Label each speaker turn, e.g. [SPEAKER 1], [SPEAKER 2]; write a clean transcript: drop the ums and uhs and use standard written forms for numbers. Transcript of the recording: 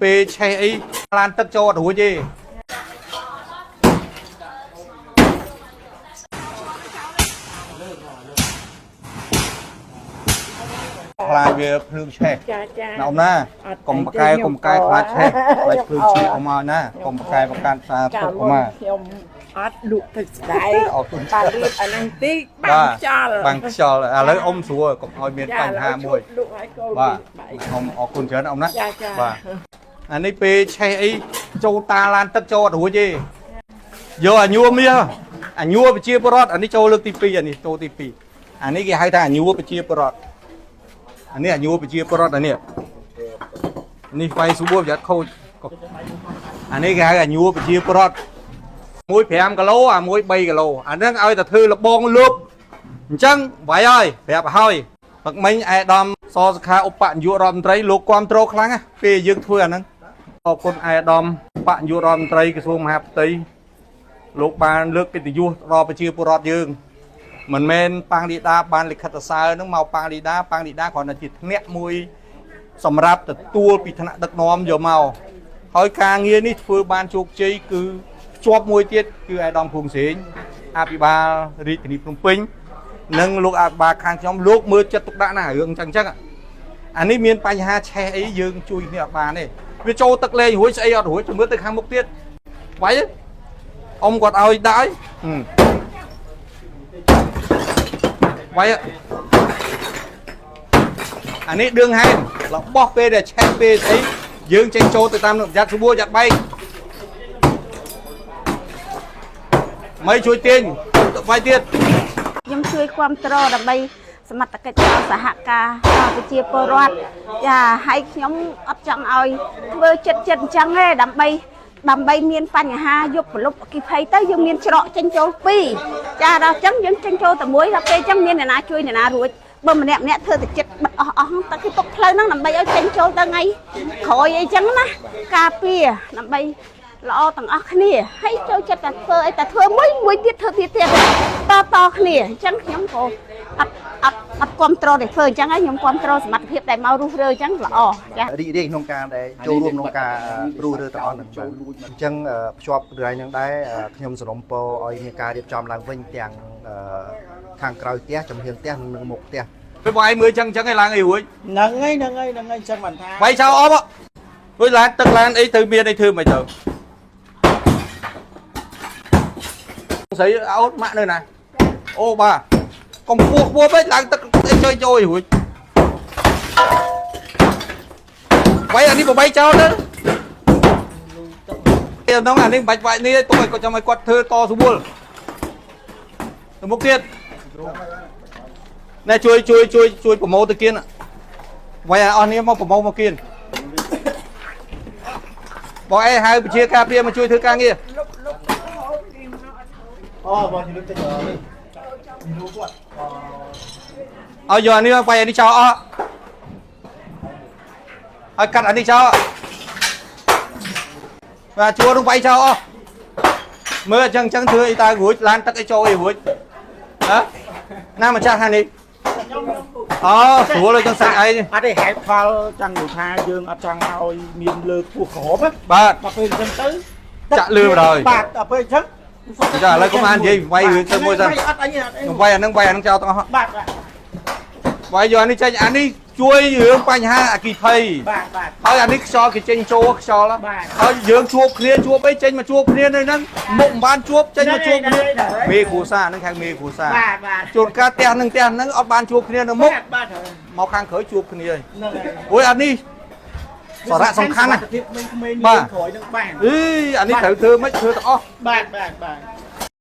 [SPEAKER 1] ពេលឆេះអីឡានទឹកចូលអត់រួចទេខ្លាចវាភ្លើងឆេះ
[SPEAKER 2] ចាចា
[SPEAKER 1] ណាអ៊ំណា
[SPEAKER 2] អត់
[SPEAKER 1] កុំប្រកែកុំប្រកែខ្លាចឆេះខ្លាចភ្លើងឆេះអ៊ំមកណាកុំប្រកែប្រកាន់សារ
[SPEAKER 2] កាលមុន
[SPEAKER 1] ទុកអ៊ំមក
[SPEAKER 2] ខ្ញុំអត់លក់ទឹកស្ដែក
[SPEAKER 1] អរគុណ
[SPEAKER 2] បារៀបអានឹងតិចបាំងខ្យល់
[SPEAKER 1] បាំងខ្យល់ឥឡូវអ៊ំស្រួលកុំឲ្យមាន
[SPEAKER 2] ចា
[SPEAKER 1] បញ្ហាមួយ
[SPEAKER 2] លក់ឲ្យកូន
[SPEAKER 1] បាទ
[SPEAKER 2] បែក
[SPEAKER 1] អ៊ំអរគុណច្រើនអ៊ំណា
[SPEAKER 2] ចាចា
[SPEAKER 1] បាទអានេះពេលឆេះអីចូលតាឡានទឹកចូលអត់រួចទេយកអាញួរមាសអាញួរប្រជាពលរដ្ឋអានេះចូលលើកទី2អានេះចូលទី2អានេះគេហៅថាអាញួរប្រជាពលរដ្ឋអានេះអាញួរប្រជាពលរដ្ឋអានេះនេះវាយស្រួលប្រយ័ត្នខូចអានេះគេហៅអាញួរប្រជាពលរដ្ឋមួយ5គីឡូអាមួយ3គីឡូអាហ្នឹងឲ្យតែធ្វើលបងលុបអញ្ចឹងវាយហើយប្រាប់ឲ្យផឹកមិញអេដាមសសខាឧបនាយករដ្ឋមន្ត្រីលោកគ្រប់ត្រូលខ្លាំងណាស់ពេលយើងធ្វើអាហ្នឹងអរគុណអេដាមបនាយករដ្ឋមន្ត្រីក្រសួងមហាផ្ទៃលោកបានលើកកិត្តិយសដល់ប្រជាពលរដ្ឋយើងមិនមែនប៉ាងលីដាបានលិខិតសរសើរហ្នឹងមកប៉ាងលីដាប៉ាងលីដាគ្រាន់តែជាធ្នាក់មួយសម្រាប់ទទួលពីថ្នាក់ដឹកនាំយកមកហើយការងារនេះធ្វើបានជោគជ័យគឺភ្ជាប់មួយទៀតគឺអេដាមភួងសេងអភិបាលរាជធានីភ្នំពេញ និងលោកអភិបាលខាងខ្ញុំលោកមើលចិត្តទុកដាក់ណាស់រឿងចឹងចឹងអានេះមានបញ្ហាឆេះអីយើងជួយគ្នាអត់បានទេវាចូលទឹកលេងរួចស្អីអត់រួចជំរឿទៅខាងមុខទៀតវាយអ៊ំគាត់ឲ្យដាក់ឲ្យវាយអានេះឌឿងហែមរបស់ពេលដែលឆេះពេលស្អីយើងចេញចូលទៅតាមនឹងប្រយ័ត្នស្រួលយ៉ាត់បែកមិនជួយទាញទៅវាយទៀត
[SPEAKER 3] ខ្ញុំជួយគ្រប់គ្រងដើម្បីសមត្ថកិច្ចដល់សហការដល់ប្រជាពលរដ្ឋចាហើយខ្ញុំអត់ចង់ឲ្យធ្វើចិត្តចិត្តអញ្ចឹងទេដើម្បីដើម្បីមានបញ្ហាយប់ប្រលប់អគិភ័យទៅយើងមានច្រកចេញចូលពីរចាដល់អញ្ចឹងយើងចេញចូលតែមួយដល់ពេលអញ្ចឹងមានអ្នកណាជួយអ្នកណារួចបើម្នាក់ម្នាក់ធ្វើតែចិត្តបិទអស់អស់ហ្នឹងតែគេទុកផ្លូវហ្នឹងដើម្បីឲ្យចេញចូលទៅថ្ងៃក្រោយអីចឹងណាការពារដើម្បីល្អទាំងអស់គ្នាហើយចូលចិត្តតែធ្វើអីតែធ្វើមួយមួយទៀតធ្វើទៀតទៀតតតគ្នាអញ្ចឹងខ្ញុំក៏អត់អត់អត់គ្រប់គ្រងតែធ្វើអញ្ចឹងហើយខ្ញុំគ្រប់គ្រងសមត្ថភាពដែលមករុះរើអញ្ចឹងល្អចា
[SPEAKER 4] រីករាយក្នុងការដែលចូលរួមក្នុងការរុះរើទាំងអស់ហ្នឹងបាទអញ្ចឹងភ្ជាប់រឿងហ្នឹងដែរខ្ញុំសរំពរឲ្យមានការរៀបចំឡើងវិញទាំងខាងក្រោយផ្ទះចំហៀងផ្ទះនិងមុខផ្ទះ
[SPEAKER 1] ពេលបងឯងមើលចឹងចឹងឯងឡើងអីរួច
[SPEAKER 5] ហ្នឹងហើយហ្នឹងហើយហ្នឹងហើយចឹងបានថា
[SPEAKER 1] វាយចោលអបរួចឡានទឹកឡានអីទៅមានអីធ្វើមិនទៅស្រីអូតម៉ាក់នៅណាអូបាទកុំពោះពោះពេកឡើងទឹកអីចុយចូលអីរួចវាយអានេះបបីចោលទៅឯនោះអានេះមិនបាច់វាយនេះទេទុកឲ្យគាត់ចាំឲ្យគាត់ធ្វើតស្រួលទៅមុខទៀតណែជួយជួយជួយជួយប្រម៉ូទទៅគៀនវាយឲ្យអស់នេះមកប្រម៉ូទមកគៀនបងឯងហៅពជាការពារមកជួយធ្វើការងារ
[SPEAKER 5] អូបងជំនួយតិចនេះជំនួយគាត់
[SPEAKER 1] ឲ្យយកអានេះវាយអានេះចោលអស់ឲ្យកាត់អានេះចោលបាទជួរនោះវាយចោលអស់មើលអញ្ចឹងអញ្ចឹងធ្វើអីតើរួចឡានទឹកអីចូលអីរួចហ៎ណាម្ចាស់ខាងនេះអូស្រួលអញ្ចឹងសាច់អី
[SPEAKER 5] អត់ទេហេតុផលចង់និយាយថាយើងអត់ចង់ឲ្យមានលើខ្ពស់ក្រមណា
[SPEAKER 1] បាទ
[SPEAKER 5] ដល់ពេលអញ្ចឹងទៅ
[SPEAKER 1] ចាក់លឿបណ្ដោយ
[SPEAKER 5] បាទដល់ពេលអញ្ចឹង
[SPEAKER 1] ចាឥឡូវកុំអាននិយាយវាយរឿងទៅមួយសិន
[SPEAKER 5] អត់អីអត់អី
[SPEAKER 1] ខ្ញុំវាយអាហ្នឹងវាយអាហ្នឹងចោលទាំងអស់
[SPEAKER 5] បាទបាទ
[SPEAKER 1] វាយយកអានេះចេញអានេះជួយរឿងបញ្ហាអគិភ័យ
[SPEAKER 5] បាទបាទ
[SPEAKER 1] ហើយអានេះខ្យល់គេចេញចូលខ្យល់
[SPEAKER 5] បាទ
[SPEAKER 1] ហើយយើងជួបគ្នាជួបអីចេញមកជួបគ្នានៅហ្នឹងមុខមិនបានជួបចេញមកជួបគ្នា
[SPEAKER 5] ហ្នឹងហើយ
[SPEAKER 1] មេគ្រួសារហ្នឹងខាងមេគ្រួសារ
[SPEAKER 5] បាទបាទ
[SPEAKER 1] ជួនកាលផ្ទះហ្នឹងផ្ទះហ្នឹងអត់បានជួបគ្នានៅមុខ
[SPEAKER 5] បាទបាទហ្នឹង
[SPEAKER 1] មកខាងក្រោយជួបគ្នាហើយ
[SPEAKER 5] ហើយ
[SPEAKER 1] អូយអានេះសារៈសំខាន់ណាស់
[SPEAKER 5] ភាពក្មេងៗ
[SPEAKER 1] បាទ
[SPEAKER 5] ក្រោយហ្នឹងបាន
[SPEAKER 1] អីអានេះត្រូវធ្វើមិនធ្វើទាំងអស់
[SPEAKER 5] បាទបាទបាទ